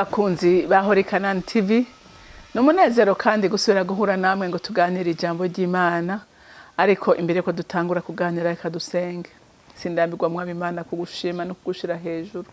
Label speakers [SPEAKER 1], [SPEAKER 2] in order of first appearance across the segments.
[SPEAKER 1] Bakunzi ba Holy Canaan TV, ni umunezero kandi gusubira guhura namwe ngo tuganire ijambo ry'Imana. Ariko imbere ko dutangura kuganira, reka dusenge. Sindambirwa, Mwami Imana, kugushima no kugushira hejuru.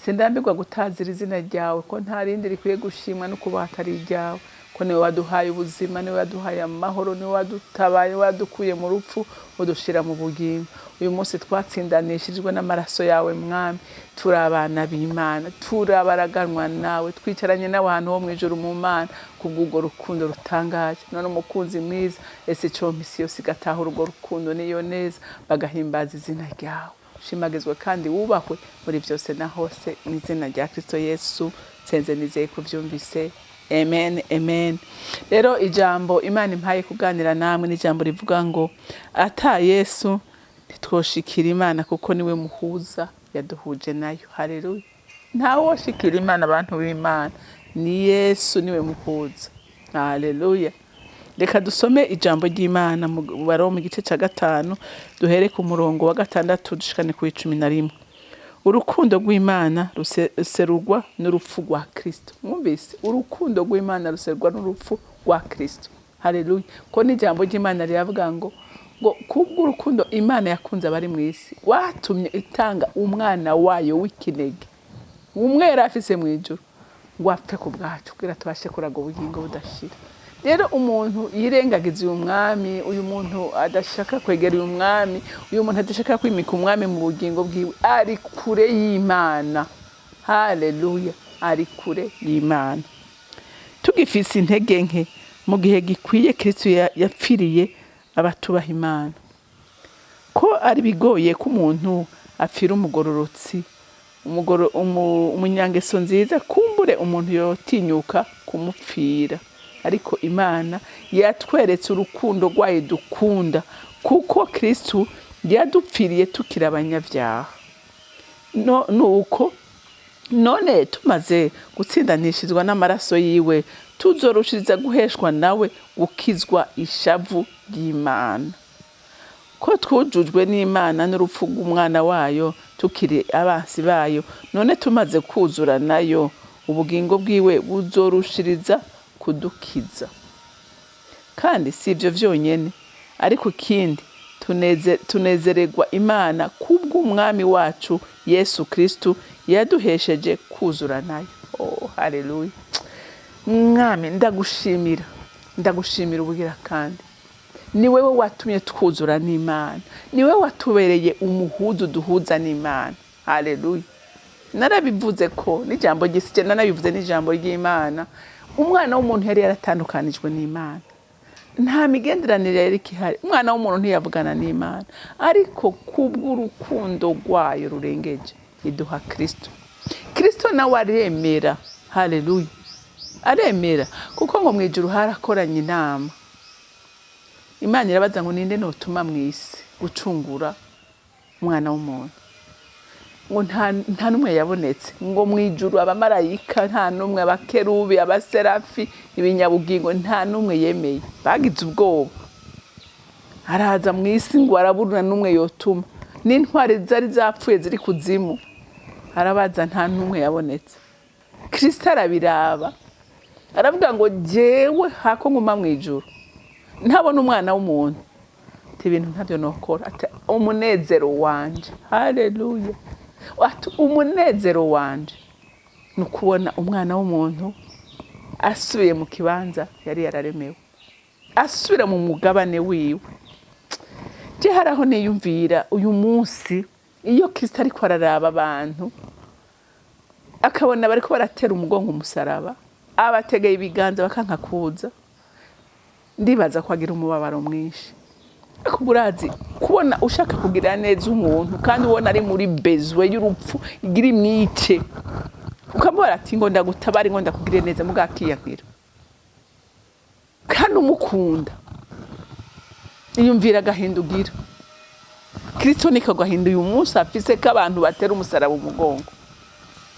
[SPEAKER 1] Sindambirwa gutazira izina ryawe, ko nta rindi rikwiye gushimwa no kuba atari iryawe, ko niwe waduhaye ubuzima, niwe waduhaye amahoro, niwe wadutabaye, niwe wadukuye mu rupfu udushira mu bugingo. Uyu munsi twatsindanishirijwe n'amaraso yawe, Mwami. Turi abana b'Imana, turabaraganwa nawe, twicaranye nawe ahantu ho mu ijuru mu Mana, kubw'urwo rukundo rutangaje. None umukunzi mwiza, ese icompa isi yose igatahura urwo rukundo niyo neza, bagahimbaza izina ryawe. Shimagizwe kandi wubahwe muri byose na hose, mu izina rya Kristo Yesu nsenze nizeye kuvyumvise, amen, amen. Rero ijambo Imana impaye kuganira namwe ni ijambo rivuga ngo ata Yesu ntitwoshikira Imana, kuko niwe muhuza yaduhuje nayo. Haleluya! Ntawoshikira Imana, abantu b'Imana, ni Yesu, niwe muhuza. Haleluya! Reka dusome ijambo ry'Imana mu Baroma, igice cya 5, duhere ku murongo wa 6 dushikane ku 11. Urukundo rw'Imana ruserurwa n'urupfu rwa Kristo. Mwumvise? Urukundo rw'Imana ruserurwa n'urupfu rwa Kristo. Haleluya! Ko n'ijambo ry'Imana riravuga ngo kubw'urukundo Imana yakunze abari mu isi, watumye itanga umwana wayo w'ikinege, umwe yari afise mu ijuru, ngo apfe ku bwacu kugira tubashe kuraga ubugingo budashira. Rero umuntu yirengagiza uyu mwami, uyu muntu adashaka kwegera uyu mwami, uyu muntu adashaka kwimika umwami mu bugingo bwiwe, ari kure y'Imana. Haleluya! Ari kure y'Imana. Tugifise intege nke, mu gihe gikwiye Kristo yapfiriye abatubaha Imana. Ko ari bigoye ko umuntu apfira umugororotsi, umunyangeso nziza, kumbure umuntu yotinyuka kumupfira. Ariko Imana yatweretse urukundo rwayo dukunda, kuko Kristo yadupfiriye tukiri abanyabyaha. No, nuko none tumaze gutsindanishirizwa n'amaraso yiwe, tuzorushiriza guheshwa nawe gukizwa ishavu ry'Imana. Ko twujujwe n'Imana n'urupfu rw'umwana wayo tukiri abansi bayo, none tumaze kuzura nayo, ubugingo bwiwe buzorushiriza kudukiza. Kandi si ibyo vyonyene, ariko ikindi tunezererwa Imana kubw'Umwami wacu Yesu Kristu yaduhesheje kuzura nayo. Oh, haleluya! Mwami, ndagushimira, ndagushimira ubugira kandi. Ni wewe watumye twuzura n'Imana, ni wewe watubereye umuhuza duhuza n'Imana. Haleluya! Narabivuze ko n'ijambo ry'isi, narabivuze n'ijambo ry'Imana. Umwana w'umuntu yari yaratandukanijwe n'Imana, nta migenderanire yari ikihari, umwana w'umuntu ntiyavugana n'Imana. Ariko kubw'urukundo rwayo rurengeje iduha Kristo. Kristo nawe aremera. Haleluya! Aremera, kuko ngo mu ijuru harakoranye inama, Imana irabaza ngo ninde notuma mu isi gucungura umwana w'umuntu? Ngo nta n'umwe yabonetse. Ngo mu ijuru abamarayika nta n'umwe, abakerubi, abaserafi, ibinyabugingo, nta n'umwe yemeye, bagize ubwoba. Araza mu isi ngo arabura n'umwe yotuma, n'intwari zari zapfuye ziri kuzimu arabaza, nta n'umwe yabonetse. Kristo arabiraba, aravuga ngo jewe hako nguma mu ijuru ntabona umwana w'umuntu, ati ibintu ntabyo nokora. Ati umunezero wanje, haleluya, ati umunezero wanje ni ukubona umwana w'umuntu asubiye mu kibanza yari yararemewe, asubira mu mugabane wiwe. Je hari aho niyumvira uyu munsi, iyo Kristo ariko araraba abantu akabona bariko baratera umugongo umusaraba, abategeye ibiganza bakanka kuza, ndibaza ko agira umubabaro mwinshi. Ariko urazi kubona ushaka kugira neza umuntu kandi ubona ari muri bezwe y'urupfu igira imwice, ukamubara ati ngo ndagutabare, ngo ndakugire neza, mugabo akiyankira, kandi umukunda? Iyumvira agahinda ugira. Kristo niko gahinda uyu munsi afise ko abantu batera umusaraba umugongo.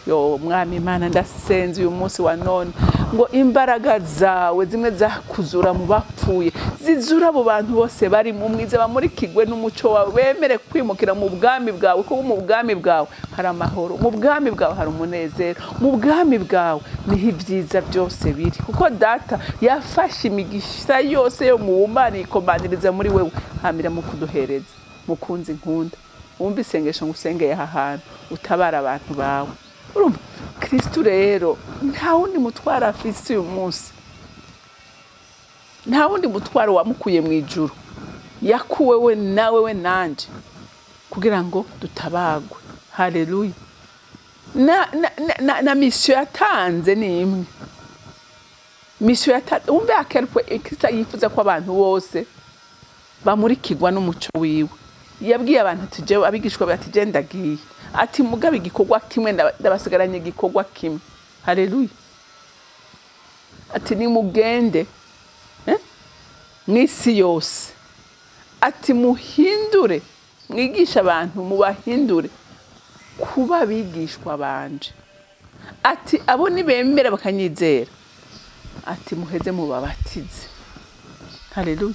[SPEAKER 1] Yo Mwami Imana, ndasenze uyu munsi wa none. Ngo imbaraga zawe zimwe zakuzura mu bapfuye zizura abo bantu bose bari mu mwiza, bamurikirwe n'umuco wawe, bemere kwimukira mu bwami bwawe, kuko mu bwami bwawe hari amahoro, mu bwami bwawe hari umunezero, mu bwami bwawe niho ibyiza byose biri, kuko Data yafashe imigisha yose yo mu bumana ikomaniriza muri wewe, hamira mu kuduhereza. Mukunzi nkunda, wumva isengesho ngusengeye aha hantu, utabara abantu bawe. Urumva Kristu rero nta wundi mutwaro afise uyu munsi, nta wundi mutwaro wamukuye mu ijuru, yakuwe we nawe we nanje kugira ngo dutabagwe. Haleluya. Na mission yatanze ni imwe, mission yatanze. Wumve akelwe Kristo yifuza ko abantu bose bamurikirwa n'umuco wiwe. Yabwiye abantu ati jewe, abigishwa be ati je ndagiye, ati mugabe igikorwa kimwe ndabasigaranye, igikorwa kimwe. Haleluya. Ati nimugende mw'isi yose, ati muhindure, mwigishe abantu, mubahindure kuba abigishwa banje. Ati abo nibemera bakanyizera, ati muheze mubabatize. Haleluya.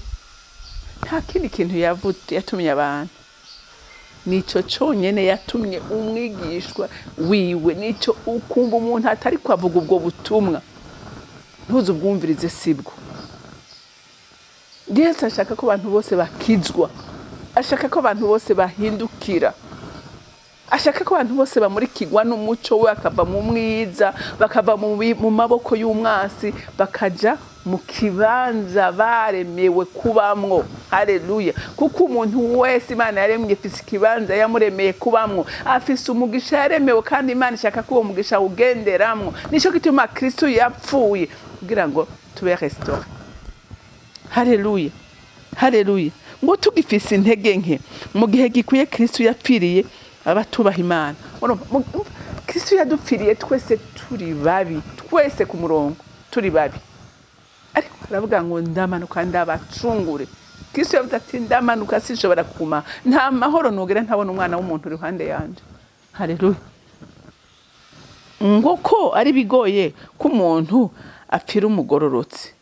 [SPEAKER 1] Nta kindi kintu yatumye abantu, nico conyene yatumye umwigishwa wiwe. Nico ukumva umuntu atari kwavuga ubwo butumwa, ntuze ubwumvirize, sibwo. Yesu ashaka ko abantu bose bakizwa, ashaka ko abantu bose bahindukira, ashaka ko abantu bose bamurikirwa n'umuco we, bakava mu mwiza, bakava mu maboko y'umwasi, bakaja mu kibanza baremewe kubamwo. Haleluya. Kuko umuntu wese Imana yaremye afise ikibanza yamuremeye kubamwo, afise umugisha yaremewe, kandi Imana ishaka ko uwo mugisha ugenderamwo. Nico gituma Kristo yapfuye kugira ngo tube restauré. Haleluya, haleluya. Ngo tugifise intege nke, mu gihe gikwiye Kristo yapfiriye abatubaha Imana. Urumva, Kristo yadupfiriye twese turi babi, twese ku murongo turi babi, ariko aravuga ngo ndamanuka ndabacungure. Kristo yavuze ati ndamanuka, sinshobora kuguma, nta mahoro nugera ntabona umwana w'umuntu iruhande yanje. Haleluya. Ngo ko ari bigoye ko umuntu apfira umugororotsi,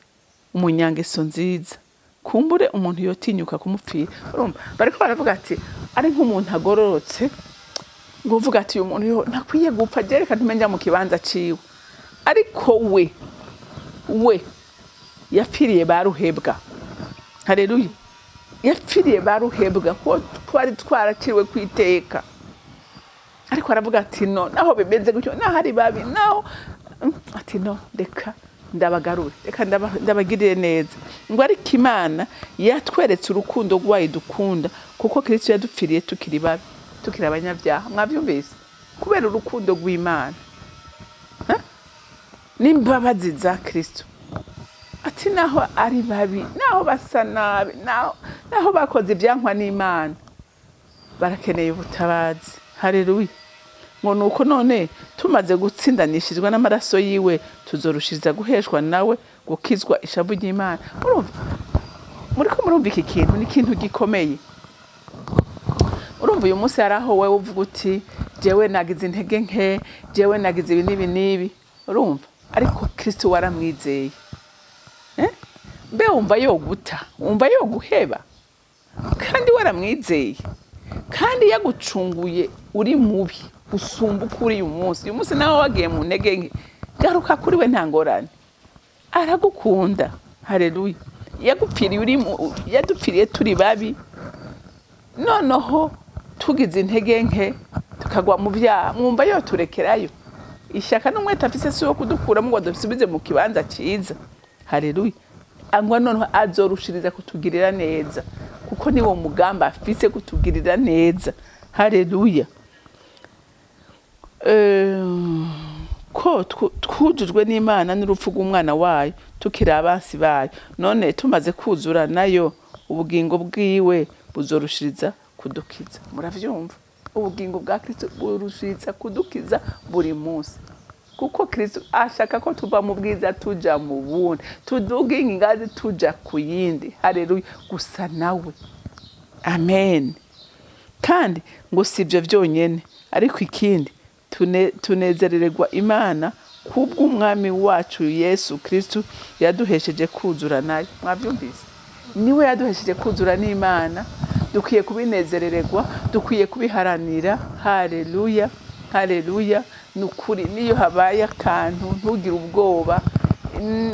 [SPEAKER 1] umunyangeso nziza, kumbure umuntu yotinyuka kumupfira. Urumva bariko baravuga ati ari nk'umuntu agororotse, ngo uvuga ati uyu muntu yo ntakwiye gupfa, jereka ntumenja mu kibanza ciwe. Ariko we yapfiriye ba ruhebwa. Haleluya. Yapfiriye ba ruhebwa, ko twari twaraciriwe kwiteka, ariko aravuga ati no, naho bimeze gutyo, naho ari babi, naho ati no, reka ndabagarure, reka ndabagirire neza. Ngo ariko Imana yatweretse urukundo rwayo dukunda, kuko Kristo yadupfiriye tukiri babi, tukiri abanyabyaha. Mwabyumvise? Kubera urukundo rw'Imana n'imbabazi za Kristo, ati naho ari babi, naho basa nabi, naho bakoze ibyankwa n'Imana, barakeneye ubutabazi. Haleluya. Ngo nuko none tumaze gutsindanishijwe n'amaraso yiwe, tuzorushiriza guheshwa nawe gukizwa ishavu ry'Imana. Urumva, muriko murumva iki kintu ni ikintu gikomeye. Urumva uyu munsi hari aho wewe uvuga uti jewe nagize intege nke, jewe nagize ibi n'ibi n'ibi. Urumva, ariko Kristo waramwizeye. Mbe wumva yoguta, wumva yoguheba, kandi waramwizeye, kandi yagucunguye uri mubi usumba uko uri uyu munsi? Uyu munsi nawe wagiye mu ntege nke, garuka kuri we, nta ngorane, aragukunda. Haleluya. Yagupfiriye uri yadupfiriye turi babi, noneho tugize intege nke tukagwa mu byaha, mwumva yoturekerayo? Ishyaka n'umwete afise si wo kudukuramo ngo dusubize mu kibanza cyiza? Haleluya. Angwa noneho azorushiriza kutugirira neza, kuko niwo mugambi afise, kutugirira neza. Haleluya. Ko twujujwe n'Imana n'urupfu rw'umwana wayo tukiri abansi bayo, none tumaze kuzura nayo, ubugingo bwiwe buzorushiriza kudukiza. Muravyumva? Ubugingo bwa Kristo burushiriza kudukiza buri munsi, kuko Kristo ashaka ko tuva mu bwiza tuja mu bundi, tuduga ingazi tuja ku yindi. Haleluya. Gusa nawe. Amen. Kandi ngo si ibyo byonyine, ariko ikindi tunezerererwa Imana Kubw'Umwami wacu Yesu Kristu yaduhesheje kuzura nayo. Mwabyumvise? Niwe yaduhesheje kuzura n'Imana. Dukwiye kubinezerererwa, dukwiye kubiharanira. Haleluya, haleluya! Ni ukuri, niyo habaye akantu, ntugire ubwoba.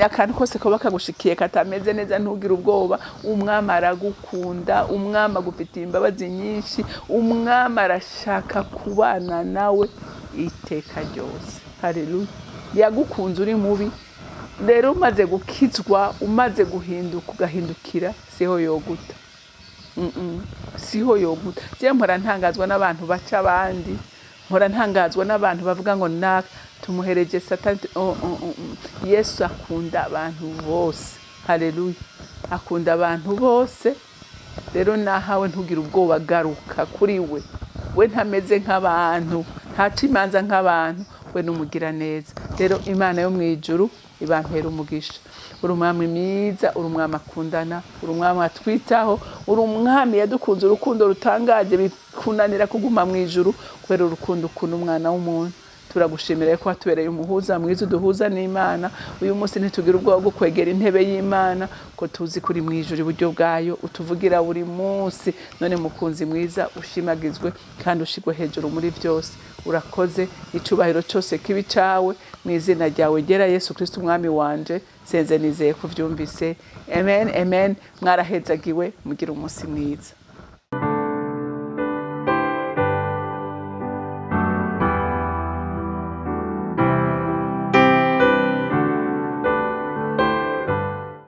[SPEAKER 1] Akantu kose kaba kagushikiye katameze neza, ntugire ubwoba. Umwami aragukunda, Umwami agufitiye imbabazi nyinshi, Umwami arashaka kubana nawe iteka ryose. Haleluya! Yagukunze uri mubi. Rero umaze gukizwa, umaze guhinduka, ugahindukira, siho yoguta. Siho yoguta. Je mpora ntangazwa n'abantu baca abandi, mpora ntangazwa n'abantu bavuga ngo naka tumuhereje Satani. Oh. Yesu akunda abantu bose. Haleluya! Akunda abantu bose. Rero nahawe, ntugire ubwoba, garuka kuri we. We ntameze nk'abantu, ntaca imanza nk'abantu, we n'umugira neza. Rero Imana yo mu ijuru ibampera umugisha. Uri Umwami mwiza, uri Umwami akundana, uri Umwami atwitaho, uri Umwami yadukunze urukundo rutangaje, bikunanira kuguma mu ijuru kubera urukundo ukunda umwana w'umuntu. Turagushimira ko watubereye umuhuza mwiza, uduhuza n'Imana. Uyu munsi ntitugira ubwoba bwo kwegera intebe y'Imana, ko tuzi kuri mu ijuru iburyo bwayo, utuvugira buri munsi. None Mukunzi mwiza, ushimagizwe kandi ushigwe hejuru muri byose. Urakoze. Icubahiro cyose kibi cawe, mu izina ryawe gera Yesu Kristo Umwami wanje senze, nizeye ko vyumvise. Amen, amen. Mwarahezagiwe, mugire umunsi mwiza.